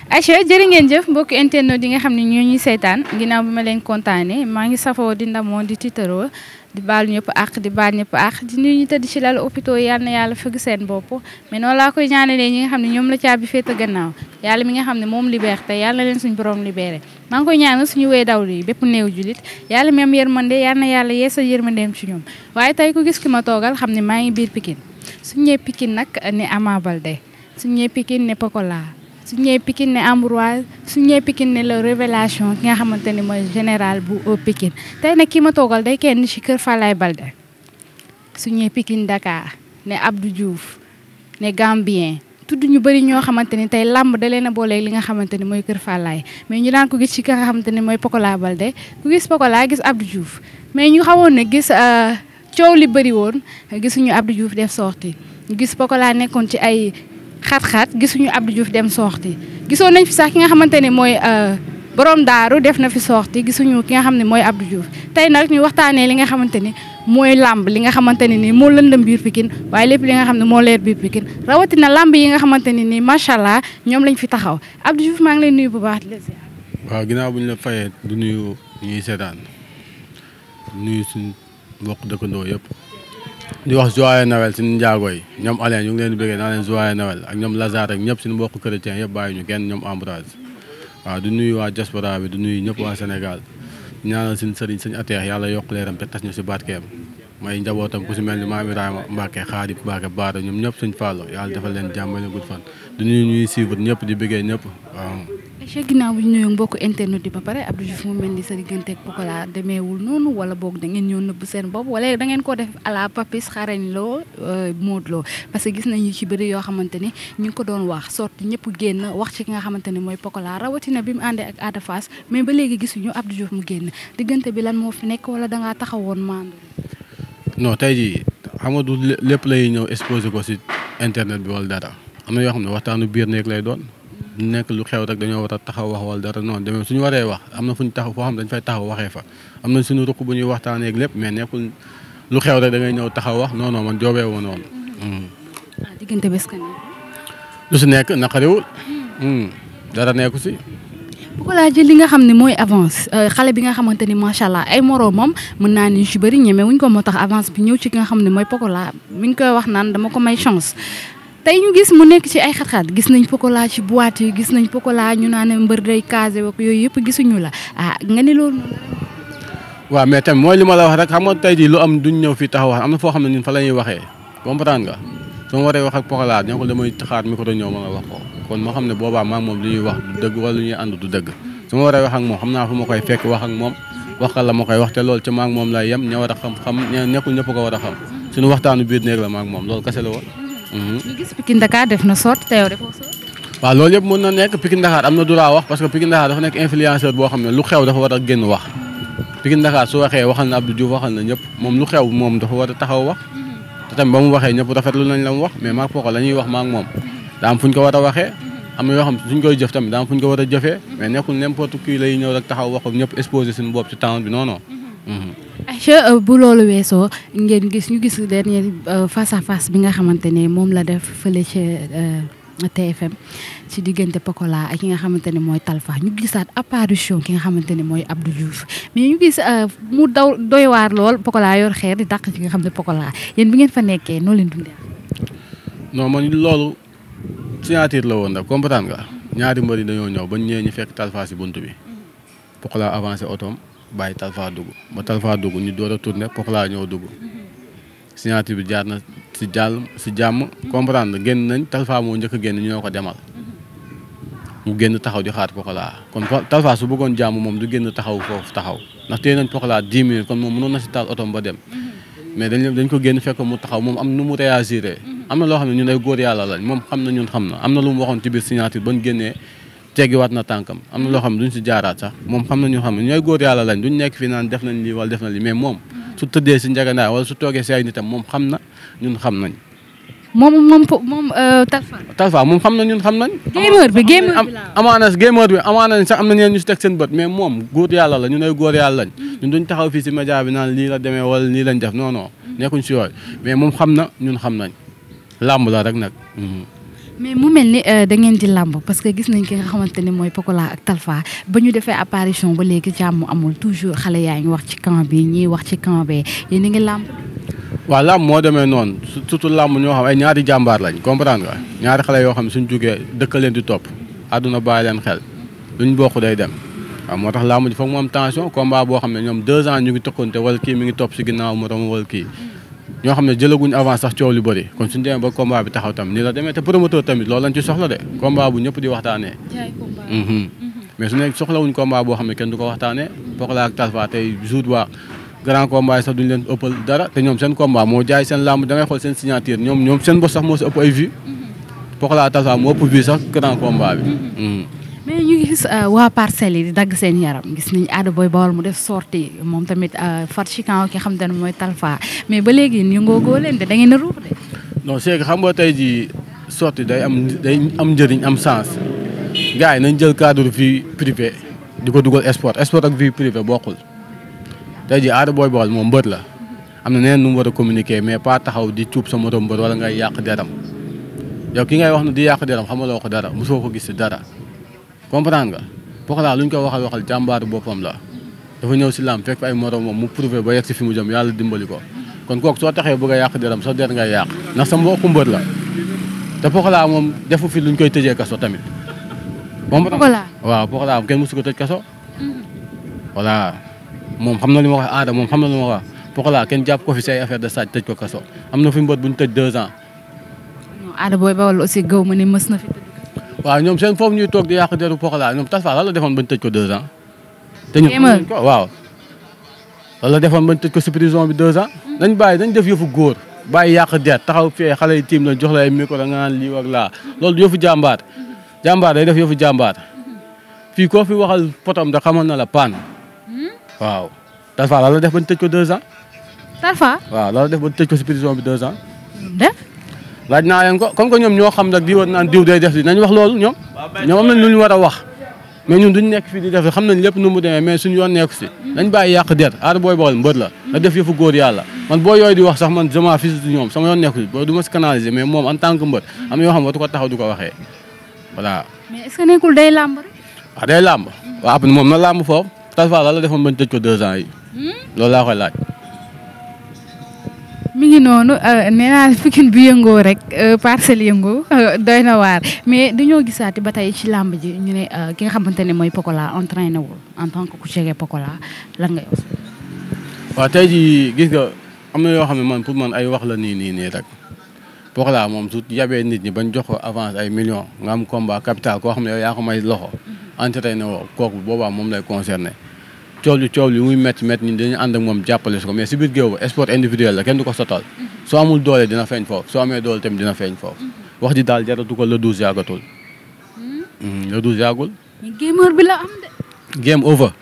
Aïcha jërë ngeen jëf mbokk internet yi nga xam ne ñoo ñuy seetaan ginnaaw bi ma leen kontaanee maa ngi safoo di ndamoo di tiitaroo di baal ñëpp àq di baal ñëpp àq di nuyu ñu tëdd ci lal hôpitaux yal na yàlla fëgg seen bopp mais noonu laa koy ñaanalee ñi nga xam ne ñoom la caabi féete gannaaw yàlla mi nga xam ne moom liberté yàlla na leen suñu borom libéré maa ngi koy ñaanal suñu wéy dawlu yi bépp néew julit yàlla mi am yërmande yal na yàlla yeesa yërmandeem ci ñoom waaye tey ku gis ki ma toogal xam ne maa ngi biir Pikine suñu ñëwee Pikine nag ne Ama Baldé suñu ñëwee Pikine ne Pokola suñu ñëwee Pikine ne Ambroise suñu ñëwee Pikine ne la révélation ki nga xamante ni mooy général bu Pikine tey nag ki ma toogal day kenn ci kër Falaye Baldé suñu ñëwee Pikine Dakar ne Abdou Diouf ne Gambien tudd ñu bëri ñoo xamante ni tey làmb da leen a booleeg li nga xamante ni mooy kër Falaye mais ñu daan ko gis ci ki nga xamante ni mooy Pokola Baldé ku gis Pokola gis Abdou Diouf mais ñu xawoon ne gis coow li bëri woon gisuñu Abdou Diouf def sorti ñu gis Pokola nekkoon ci ay xat-xat gisuñu Abdou Diouf dem sorti gisoon nañ fi sax ki nga xamante ne mooy borom daaru def na fi sorti gisuñu ki nga xam ne mooy Abdou Diouf tey nag ñu waxtaanee li nga xamante ni mooy làmb li nga xamante ne nii moo lëndëm biir Pikine waaye lépp li nga xam ne moo leer biir Pikine rawatina làmb yi nga xamante ne nii macha allah ñoom lañ fi taxaw Abdou Diouf maa ngi lay nuyu bu baax di la ziar. waaw ginnaaw bu ñu la fayee du nuyu ñuy seetaan nuyu suñu mbokk dëkkandoo yëpp. di wax joyeux Noël suñu njaago yi ñoom Alain ñu ngi leen di bëggee naa leen joyeux Noël ak ñoom Lazare ak ñëpp suñu mbokk chrétien yëpp bàyyi ñu kenn ñoom Ambroise waaw du nuyu waa diaspora bi du nuyu ñëpp waa Sénégal ñaanal suñu sëriñ suñu ateex yàlla yokk leeram te tas ñu si barkeem may njabootam ku si mel ni Maam Ibrahima Mbacke Xaadi Mbacke Baara ñoom ñëpp suñ fàllo yàlla defal leen jàmm leen gudd fan du nuyu ñuy suivre ñëpp di bëggee ñëpp waaw. Cheikh ginnaaw bu ñu nuyoo mbokku internet yi ba pare Abdou Diouf mu mel ni sa diggante ak Pokola demeewul noonu wala boog da ngeen ñëw nëbb seen bopp wala da ngeen ko def à la Papis xarañ loo Modou Lo parce que gis nañu ci bëri yoo xamante ni ñu ngi ko doon wax sorti ñëpp génn wax ci ki nga xamante ni mooy Pokola rawatina bi mu àndee ak Ada Fass mais ba léegi gisuñu Abdou Diouf mu génn diggante bi lan moo fi nekk wala dangaa taxawoon maandu. non tey jii xam nga du lépp lay ñëw exposé ko si internet bi wala dara am na yoo xam ne waxtaanu biir néeg lay doon. nekk lu xew rek dañoo war a taxaw wax wala dara noonu demee suñu waree wax am na fu ñu taxaw foo xam dañ fay taxaw waxee fa am na suñu ruq bu ñuy waxtaanee ak lépp mais nekkul lu xew rek da ngay ñëw taxaw wax non non man joobee wu noonu. diggante bés kan lu si nekk naqariwul. dara nekku si. Pokola jël li nga xam ne mooy avance xale bi nga xamante ni macha allah ay moroomam mën naa ni ci bëri ñeme wuñ ko moo tax avance bi ñëw ci ki nga xam ne mooy Pokola mi ngi koy wax naan dama ko may chance. tey ñu gis mu nekk ci ay xat-xat gis nañ Pokola ci boîte yi gis nañ Pokola ñu naan mbër day casé ak yooyu yëpp gisuñu la nga ni loolu noonu. waaw mais tamit mooy li ma la wax rek xam nga tey jii lu am duñ ñëw fii taxaw wax am na foo xam ne ñun fa la ñuy waxee comprendre nga su ma waree wax ak Pokola ñoo ko damay xaar micro ñëw ma nga wax ko kon moo xam ne boobaa maa moom lu ñuy wax du dëgg wala lu ñuy ànd du dëgg su ma waree wax ak moom xam naa fu ma koy fekk wax ak moom wax la ma koy wax te loolu ci maa ak moom lay yem ña war a xam nekkul ñëpp ko war a xam suñu waxtaanu biir néeg la maa ak moom loolu kese la woon. ñu gis Pikine Dakar def na sorte te yow defoo sorte. waaw loolu yëpp mën na nekk Pikine Dakar am na droit wax parce que Pikine Dakar dafa nekk influenceur boo xam ne lu xew dafa war a génn wax Pikine Dakar su waxee waxal na Abdou Diouf waxal na ñëpp moom lu xew moom dafa war a taxaw wax te tamit ba mu waxee ñëpp rafetlu nañ la mu wax mais maag Pokola la ñuy wax maag moom daa am fu ñu ko war a waxee am na yoo xam suñ koy jëf tamit daa am fu ñu ko war a jëfee mais nekkul n'importe qui lay ñëw rek taxaw wax ko ñëpp exposé suñu bopp ci temps bi non non. Aïcha bu loolu weesoo ngeen gis ñu gis dernier face à face bi nga xamante ne moom la def fële ca TFM ci diggante Pokola ak ki nga xamante ne mooy Talfa ñu gisaat apparition ki nga xamante ne mooy Abdou Diouf mais ñu gis mu daw doy waar lool Pokola yor xeer di dàq ci nga xam ne Pokola yéen bi ngeen fa nekkee noo leen dundee. non man loolu signature la woon rek comprendre nga ñaari mbër yi dañoo ñëw ba ñëwee ñu fekk Talfa si bunt bi Pokola avancé otoom. bàyyi Talfa dugg ba Talfa dugg ñu door a tourné Pokola ñëw dugg signature bi jaar na si jàmm comprendre génn nañ Talfa moo njëkk a génn ñu ñoo ko demal mu génn taxaw di xaar Pokola kon Talfa su bëggoon jàmm moom du génn taxaw foofu taxaw ndax tey nañ Pokola 10 minutes kon moom mënoon na si taal otom ba dem mais dañ ko génn fekk mu taxaw moom am nu mu réagiré am na loo xam ne ñun ay góor yàlla lañ moom xam na ñun xam na am na lu mu waxoon ci biir signature ba ñu génnee teggiwaat na tànkam am na loo xam ne duñ si jaaraat sax moom xam na ñu xam ne ñooy góor yàlla lañ duñ nekk fi naan def nañ lii wala def na lii mais moom su tëddee si njaganaay wala su toogee si ay nitam moom xam na ñun xam nañ. moom Talfa moom xam na ñun xam nañ. gamer bi amaana sax am na ñeen ñu si teg seen bët mais moom góor yàlla la ñun ay góor yàlla lañ ñun duñ taxaw fii si média bi naan lii la demee wala lii lañ def non non nekkuñ si yooyu mais moom xam na ñun xam nañ làmb la rek nag. mais mu mel ni da ngeen di làmb parce que gis nañ ki nga xamante ne mooy Pokola ak Talfa ba ñu defee apparition ba léegi jàmm amul toujours xale yaa ngi wax ci camp bi ñiy wax ci camp bee yéen a ngi làmb. waaw làmb moo demee noonu surtout làmb ñoo xam ay ñaari jàmbaar lañ comprendre nga ñaari xale yoo xam ne suñ jógee dëkk leen di topp àdduna bàyyi leen xel luñ bokk day dem waaw moo tax làmb ji foog mu am tension combat boo xam ne ñoom 2 ans ñu ngi tëkkonte wala kii mi ngi topp si ginnaaw morom wala kii ñoo xam ne jëlaguñ avance sax coow lu bëri kon suñu demee ba combat bi taxaw tam nii la demee te promoteur tamit loolu lañ ci soxla de combat bu ñëpp di waxtaanee. mais su nekk soxlawuñ combat boo xam ne kenn du ko waxtaanee Pokola ak Talfa tey jour ba grand combat yi sax duñ leen ëppal dara te ñoom seen combat moo jaay seen làmb da ngay xool seen signature ñoom seen bos sax moo si ëpp ay vues Pokola ak Talfa moo ëpp vues sax grand combat bi. mais ñu ngi gis waa Parcelles yi di dagg seen yaram gis nañu Ada Boy Baol mu def sortie moom tamit far ci kaw ki xam te ne mooy Talfa mais ba léegi yëngoo leen de da ngeen a ruux de. non c'est que xam nga tey jii sortie day am njëriñ am sens gars yi nañ jël cadre vie privée di ko dugal sport ak vie privée bokkul tey jii Ada Boy Baol moom mbër la am na neneen nu mu war a communiquer mais pas taxaw di cuub sa moto mbër wala ngay yàq deram yow ki ngay wax ne di yàq deram xamaloo ko dara mosoo ko gis si dara. comprendre nga Pokola luñ ko waxal jàmbaaru boppam la dafa ñëw si lamb fekk ay morom moom mu prouvé ba yegg si fi mu jëm yàlla dimbali ko kon kooku soo taxee bëgg a yàq deram soo der ngay yàq ndax sa mbokku mbër la te Pokola moom defu fi luñ koy tëjee kaso tamit. Pokola waaw Pokola kenn mësu ko tëj kaso. voilà moom xam na li ma wax Ada moom xam na li ma wax Pokola kenn jàpp ko fi say affaire de sàcc tëj ko kaso am na fi mbër bu ñu tëj 2 ans. Ada Boy Baol aussi gaw ma ne mës na fi. waaw ñoom seen foofu ñuy toog di yàq deru Pokola ñoom Talfa lan la defoon bañ tëj ko 2 ans. te ñun ko waaw. lan la defoon bañ tëj ko si prison bi 2 ans. dañ bàyyi dañ def yëfu góor bàyyi yàq der taxaw fee xale yi tiim la jox la ay micro nga naan lii ak laa loolu yëfu jàmbaar. jàmbaar day def yëfu jàmbaar. fii koo fi waxal potom da xamal na la paan. waaw Talfa lan la def bañ tëj ko 2 ans. Talfa. waaw lan la def bañ tëj ko si prison bi 2 ans. def. laaj naa leen ko comme que ñoom ñoo xam nag di woon naan diw day def li nañ wax loolu ñoom am nañ lu ñu war a wax mais ñun duñ nekk fii di def xam nañ lépp nu mu demee mais suñu yoon nekku si nañ bàyyi yàq der Ada Boy Baol mbër la na def yëfu góor yàlla man boo yooyu di wax sax man jamaa fii si ñoom sama yoon nekku si boo du ma si canaliser mais moom en tant que mbër am na yoo xam ne watu ko taxaw du ko waxee voilà. mais est-ce que nekkul day làmb rek. waaw day làmb waaw après moom na làmb foofu Talfa la defoon bañ tëj ko 2 ans yi loolu laa koy laaj. mi ngi noonu nee naa Pikine bu yëngoo rek Parcelles yëngoo doy na waar mais dañoo gisaati ba tey ci làmb ji ñu ne ki nga xamante ne mooy Pokola entraîné wul en tant que ku jege Pokola lan ngay wax. waaw tey jii gis nga am na yoo xam ne man pour man ay wax la nii rek Pokola moom su yabee nit ñi bañ jox ko avance ay millions nga am combat capital koo xam ne yow yaa ko may loxo entraîné woo kooku boobaa moom lay concerné. coow li muy métti ñun dañu ànd ak moom jàppale si ko mais si biir géew ba sport individuel la kenn du ko sotal soo amul doole dina feeñ foofu soo amee doole tamit dina feeñ foofu wax ji daal jaratu ko le 12 yàggatul. le 12 yàggul. mais gamer bi la am de. game over.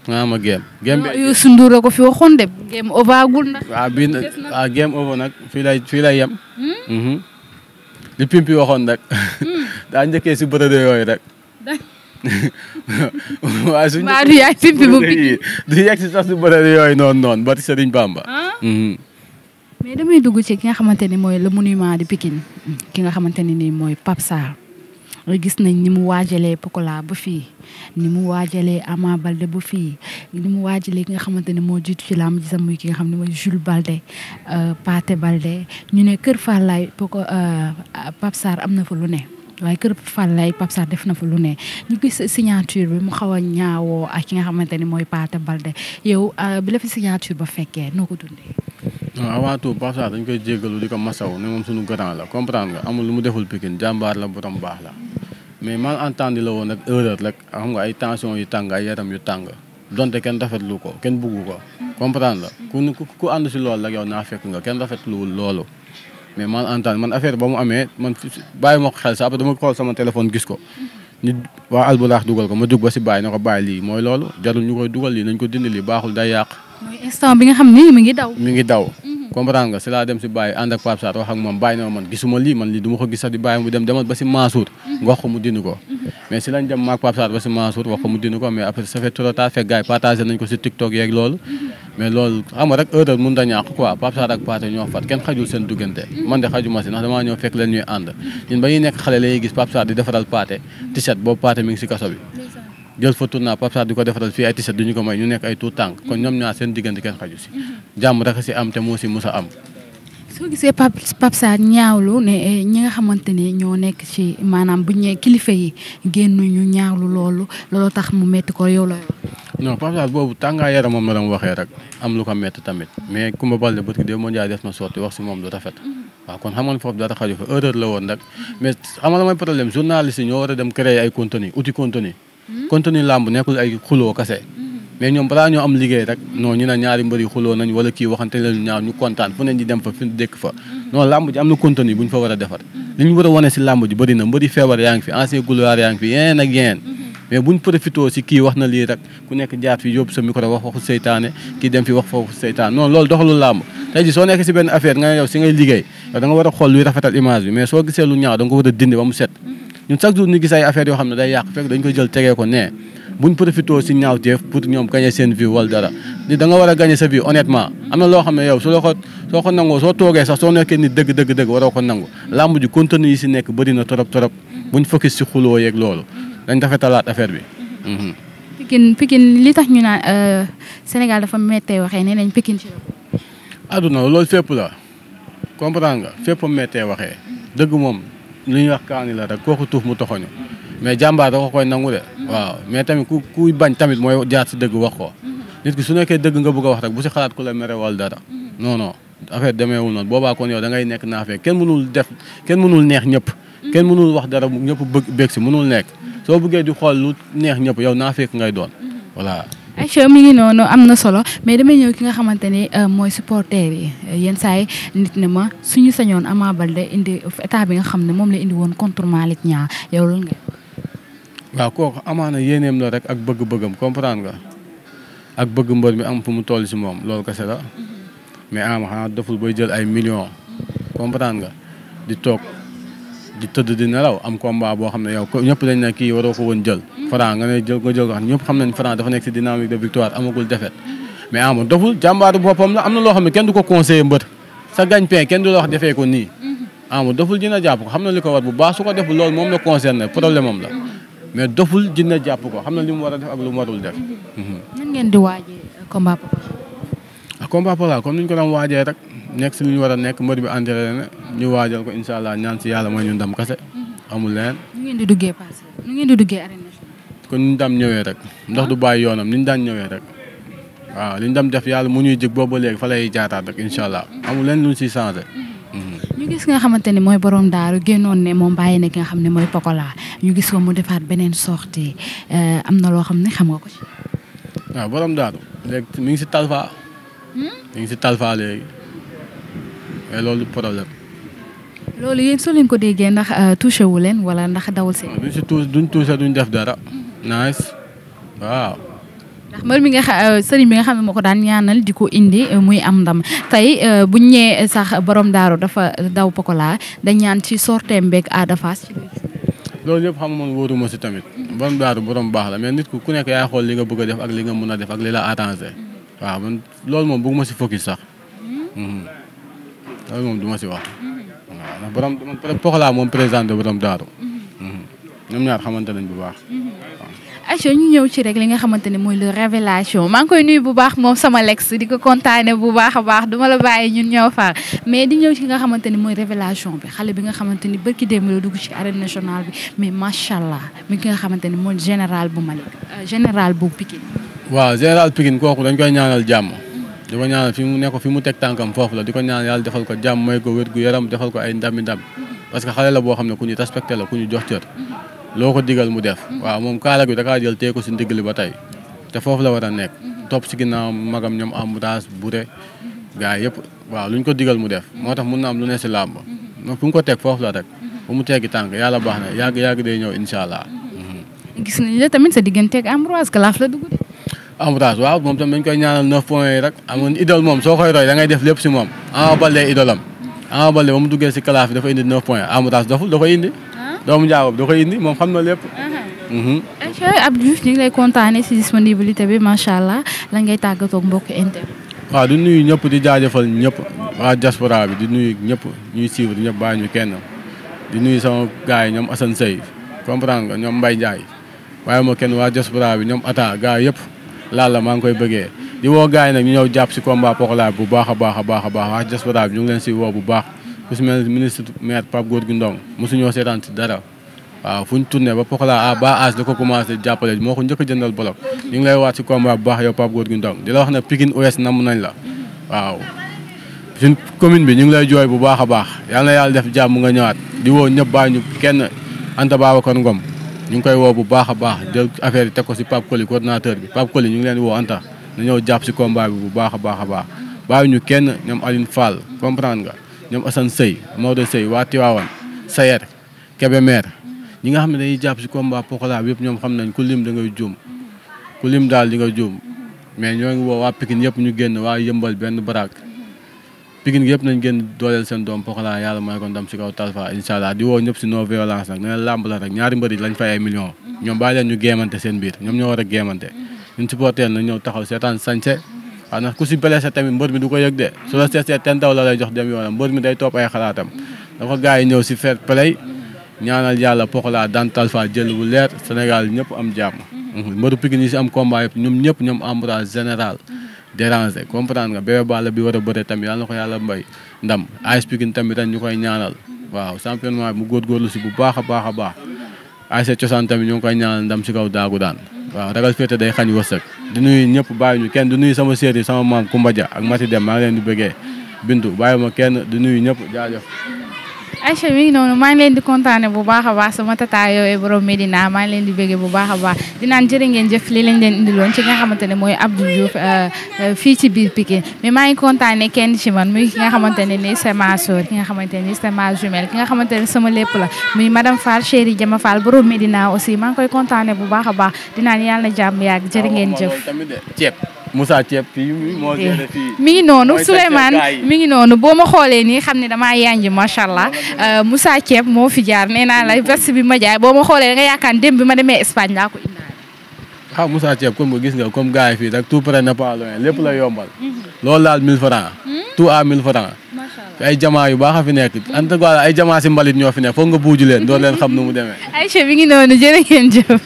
nga am game. game bi Youssou Ndour ko fi waxoon de game over agul ndax. waaw game over nag fii lay yem. li pimpi waxoon rek. daa njëkkee si bërëb yooyu rek. waaw suñu du yaay pimpi bu Pikine du yegg si sax si bërëb yooyu noonu bari Serigne Bamba. mais damay dugg ci ki nga xamante ne mooy le monument de Pikine ki nga xamante ne nii mooy Pape Sarr gis nañ ni mu waajalee Pokola ba fii ni mu waajalee Ama Balde ba fii ni mu waajalee ki nga xamante ne moo jiitu ci làmb ji sax muy ki nga xam ne mooy Jules Balde Pathé Balde ñu ne Kër Fallaye Pape Sarr am na fa lu ne. waaye kër Fallaye Pape Sarr def na fa lu ne ñu gis signature bi mu xaw a ñaawoo ak ki nga xamante ni mooy Pathé Balde yow bi la fi signature ba fekkee noo ko dundee. non avant tout Pape Sarr dañ koy jéggalu di ko masaw ne moom suñu grand la comprendre nga amul lu mu deful Pikine jàmbaar la borom baax la mais malentendu la woon ak erreur rek xam nga ay tension yu tàng ay yaram yu tàng donte kenn rafetlu ko kenn buggu ko comprendre la ku ànd si loolu rek yow naa fekk nga kenn rafetluwul loolu. mais man affaire ba mu amee man bàyyi ma ko xel sax après dama xool sama téléphone gis ko ñu waa Alburax dugal ko ma jug ba si bàyyi na ko bàyyi lii mooy loolu jarul ñu koy dugal lii nañ ko dindi lii baaxul day yàq. mooy instant bi nga xam ni mi ngi daw. comprendre nga si laa dem si bàyyi ànd ak Pape Sarr wax ak moom bàyyi na ma man gisuma lii man lii du ma ko gis sax di bàyyi mu dem demal ba si Mansour nga wax ko mu dindi ko mais si lañ dem maag Pape Sarr ba si Mansour wax ko mu dindi ko mais après ça fait trop tard fekk gars yi partagé nañ ko si TikTok yeeg loolu mais loolu xam nga rek erreur mënut a ñàkk quoi Pape Sarr ak Pathé ñoo fat kenn xajul seen duggante man de xajuma si ndax damaa ñëw fekk leen ñuy ànd ñun ba ñuy nekk xale la ñuy gis Pape Sarr di defaral Pathé t-shirt boobu Pathé mi ngi si kaso bi jël fa tournoi Pape Sarr di ko defaral fii ay t-shirt du ñu ko may ñu nekk ay tout tànk kon ñoom ñaar seen diggante kenn xaju si jàmm rek si am te moo si mus a am. soo gisee Pape Sarr ñaawlu ne ñi nga xamante ne ñoo nekk ci maanaam bu ñu kilifa yi génn ñu ñaawlu loolu tax mu metti ko yow la non Pape Sarr boobu tàngaay yaram moom la doon waxee rek am lu ko métti tamit mais Coumba Baldé bët ki de mondial def na sorti wax si moom lu rafet waaw kon xam nga foofu dara xaju fa erreur la woon rek mais xam nga mooy problème journaliste yi ñoo war a dem créer ay contenu contenu làmb nekkul ay xuloo kase mais ñoom balaa ñoo am liggéey rek non ñu ne ñaari mbër yi xuloo nañ wala kii waxante leen ñaaw ñu kontaan fu ne ñu dem fa fi dëkk fa non làmb ji am na contenu bu ñu fa war a defar li ñu war a wane si làmb ji bëri na mbëri feebar yaa ngi fi ancien gloire yaa ngi fi yeneen ak yeneen mais buñ profité si kii wax na lii rek ku nekk jaar fi yóbbu sa micro wax waxu seytaane kii dem fi wax foofu seytaane non loolu doxalul làmb tey ji soo nekk si benn affaire nga ne yow si ngay liggéey yow da nga war a xool luy rafetal image bi mais soo gisee lu ñaaw da nga ko war a dindi ba mu set ñun chaque jour ñu gis ay affaires yoo xam ne day yàq fekk dañ koy jël tegee ko nee buñ profité si ñaawteef pour ñoom gagner seen vie wala dara ni da nga war a gagner sa vie honnêtement am na loo xam ne yow soo ko nangoo soo toogee sax soo nekkee ni dëgg waroo ko nangu làmb ji contenu yi si nekk bëri na trop buñ focus si xuloo yeeg loolu dañ rafetalaat affaire bi. Pikine li tax ñu naan Sénégal dafa méttee waxee nee nañ Pikine ci la. àdduna loolu fépp la comprendre nga fépp a méttee waxee dëgg moom li ñuy wax kaani la rek kooku tuuf mu toxoñu mais jàmbaar da ko koy nangu de waaw mais tamit kuy bañ tamit mooy jaar si dëgg wax ko nit ki su nekkee dëgg nga bëgg a wax rek bu si xalaat ku la mere wala dara non affaire demeewul noonu boobaa kon yow da ngay nekk naafee kenn mënul neex ñëpp kenn mënul wax dara ñëpp bëgg si mënul nekk soo bëggee di xool lu neex ñëpp yow naafeek ngay doon voilà. Aïcha mi ngi noonu am na solo mais damay ñëw ki nga xamante ni mooy supporter yi yenn saa yi nit ne ma suñu sañoon Ama Baldé indi état bi nga xam ne moom la indi woon contre Malick Niang yow loolu nga. waaw kooku amaana yéeneem la rek ak bëgg-bëggam comprendre nga ak bëgg mbër mi am fu mu toll si moom loolu kese la mais Ama xanaa deful bay jël ay millions comprendre nga di toog di tëdd di nelaw am combat boo xam ne yow ñëpp dañ ne kii waroo ko woon jël Franc nga jël ko xam ñëpp xam nañ Franc dafa nekk si dynamique de victoire amagul défaite mais Ama doful jàmbaaru boppam la am na loo xam ne kenn du ko conseillé mbër sa gagne-pain kenn du la wax defee ko nii Ama doful dina jàpp ko xam na li ko war bu baax su ko deful loolu moom la concerné problème am la mais doful dina jàpp ko xam na li mu war a def ak lu mu warul def. nan ngeen di waajee combat Pokola. combat Pokola comme ni ñu ko doon waajee rek nekk si li ñu war a nekk mbër bi entraîné ñu waajal ko incha allah ñaan si yàlla mooy ñu ndam kase amul leneen. nu ngeen di duggee passé nu ngeen di duggee arène nationale. kon ni ñu daan ñëwee rek ndox du bàyyi yoonam ni ñu daan ñëwee rek waaw li ñu daan def yàlla mu ñuy jig boobu ba léegi fa lay jaataat rek incha allah amul leneen lu ñu siy changé. ñu gis nga xamante ni mooy borom daaru génnoon ne moom bàyyi na ki nga xam ne mooy Pokola ñu gis ko mu defaat beneen sortie am na loo xam ne xam nga ko ci. waaw borom daaru léegi mi ngi si Talfa. mi ngi si Talfa léegi mais loolu problème. loolu yéen soo leen ko déggee ndax touché wu leen wala ndax dawul seen. duñ si duñ touché duñ def dara. nice waaw. ndax mbër mi nga sëriñ bi nga xam ne moo ko daan ñaanal di ko indi muy am ndam tey buñ ñëwee sax borom daaru dafa daw Pokola dañ ñaan ci sorteem beeg Ada Fass. loolu yëpp xam nga man wóoruma si tamit borom daaru borom baax la mais nit ku nekk yaay xool li nga bëgg a def ak li nga mën a def ak li la arrangé waaw man loolu moom bëgguma si focus sax loolu moom du ma si wax waaw ndax borom Pokola moom présenté borom daaru ñoom ñaar xamante nañ bu baax. Aïcha ñu ñëw ci rek li nga xamante ne mooy le révélation maa ngi koy nuyu bu baax moom sama lex di ko kontaane bu baax a baax duma la bàyyi ñun ñëw far mais di ñëw ci nga xamante ni mooy révélation bi xale bi nga xamante ni bërki démb la dugg ci arène nationale bi mais macha allah mi ki nga xamante ni mooy général bu Malick général bu Pikine. waaw général Pikine kooku dañ koy ñaanal jàmm di ko ñaanal fi mu nekk fi mu teg tànkam foofu la di ko ñaanal yàlla defal ko jàmm may ko wér gu yaram defal ko ay ndam parce que xale la boo xam ne ku ñu respecté la ku ñu jox cër loo ko digal mu def waaw moom kaala gi da kaa jël tee ko si ndigli ba tey te foofu la war a nekk topp si ginnaaw magam ñoom amoutage bure gars yëpp waaw lu ñu ko digal mu def moo tax mun na am lu ne si làmb fu mu ko teg foofu la rek fu mu teggi tànk yàlla baax na yàgg day ñëw incha allah. gis nañ la tamit sa digganteeg Ambroise Kalaaf la dugg de. Ambroise waaw moom tamit dañ koy ñaanal 9 points yi rek amoon idole moom soo koy roy da ngay def lépp si moom Ama Baldé idolam Ama Baldé ba mu duggee si Kalaaf dafa indi 9 points Ambroise doful da koy indi. doomu Ndiago da koy indi moom xam na lépp. Abdou Diouf ñu ngi lay kontaanee si disponibilité bi macha allah lan ngay tàggatoo ak mbokk internet. waaw di nuyu ñëpp di jaajëfal ñëpp waa diaspora bi di nuyu ñëpp ñuy suivre ñëpp bàyyi ñu kenn di nuyu sama gars yi ñoom Assane Seye comprendre nga ñoom Mbaye Ndiaye waaye ma kenn waa diaspora bi ñoom Ata gars yëpp laal maa ngi koy bëggee di woo gars yi nag ñu ñëw jàpp si combat Pokola bu baax a baax a baax a baax waa diaspora bi ñu ngi leen si woo bu baax ku si mel ministre maire Pape Gorgui Ndong mosuñoo seetaan si dara waaw fu ñu tourné ba Pokola ba âge da ko commencé jàppale moo ko njëkk a jëndal bolok ñu ngi lay waat si combat bu baax yow Pape Gorgui Ndong di la wax ne Pikine Ouest namm nañ la waaw suñ commune bi ñu ngi lay jooy bu baax a baax yal na yàlla def jàmm nga ñëwaat di woo ñëpp bàyyi ñu kenn Anta Babacar Ngom ñu ngi koy woo bu baax a baax jël affaire yi teg ko si Pape Koli coordinateur bi Pape Koli ñu ngi leen woo Anta na ñëw jàpp si combat bi bu baax a baax a baax bàyyi ñu kenn ñoom Aline Fall comprendre nga ñoom Assane Seye Maodo Seye waa Tivaouane Sayer Kébémer ñi nga xam ne dañuy jàpp si combat Pokola bi yëpp ñoom xam nañ ku lim da ngay juum ku lim daal di nga juum mais ñoo ngi woo waa Pikine yëpp ñu génn waa Yëmbal benn baraak Pikine yëpp nañ génn dooleel seen doom Pokola yàlla may ko ndam si kaw Talfa incha allah di woo ñëpp si non violence nag ne làmb la rek ñaari mbëri lañ fay ay millions ñoom bàyyi leen ñu géemante seen biir ñoom ñoo war a géemante ñun supporter na ñëw taxaw seetaan sañse waaw nag ku si blessé tamit mbër mi du ko yëg de su la seesee ten daw la lay jox dem yoonam mbër mi day topp ay xalaatam dafa gars yi ñëw si fair play ñaanal yàlla Pokola daan Talfa jël bu leer Sénégal ñëpp am jàmm mbëru Pikine yi si am combat yëpp ñoom embrase général dérangé comprendre nga Bébé Balla bi war a bëre tamit yàlla na ko yàlla mbay ndam AS Pikine tamit ren ñu koy ñaanal waaw championnat bi mu góorgóorlu si bu baax a baax a baax AS Cosaan tamit ñu ngi koy ñaanal ndam si kaw daagu daan waaw ragal féete day xañ wërsëg di nuyu ñëpp bàyyi ñu kenn di nuyu sama séeri sama maam Koumba Dia ak Mati Dem maa ngi leen di bëggee Bintu bàyyi ma kenn di nuyu ñëpp jaajëf Aïcha mi ngi noonu maa ngi leen di kontaane bu baax a baax sama tata yooyu borom Medina maa ngi leen di bëggee bu baax a baax di naan jërë ngeen jëf li lañ leen indiloon ci nga xamante ne mooy Abdou Diouf fii ci biir Pikine mais maa ngi kontaane kenn ci man muy ki nga xamante ne ni c'est ma sœur ki nga xamante ne ni c'est ma jumelle ki nga xamante ne sama lépp la muy madame Fall chérie Jama Fall borom Medina aussi maa ngi koy kontaane bu baax a baax di naan yàlla na jàmm yàgg jërë ngeen jëf Moussa Thiep fii moo gën fii mi ngi noonu Souleymane mi ngi noonu boo ma xoolee nii xam ne damaa yanj macha allah Moussa Thiep moo fi jaar nee naa la veste bi ma jaay boo ma xoolee nga yaakaar dem bi ma demee Espagne laa ko indaale. ah Moussa Thiep comme gis nga comme gars yi fii rek tout près n'est pas loin lépp la yombal. loolu laal 1000 francs tout à 1000 francs ay jamaa yu baax a fi nekk en tout cas ay jamaa si mbalit ñoo fi nekk foog nga buuju leen doo leen xam nu mu demee. Aïcha mi ngi noonu jërë ngeen jëf.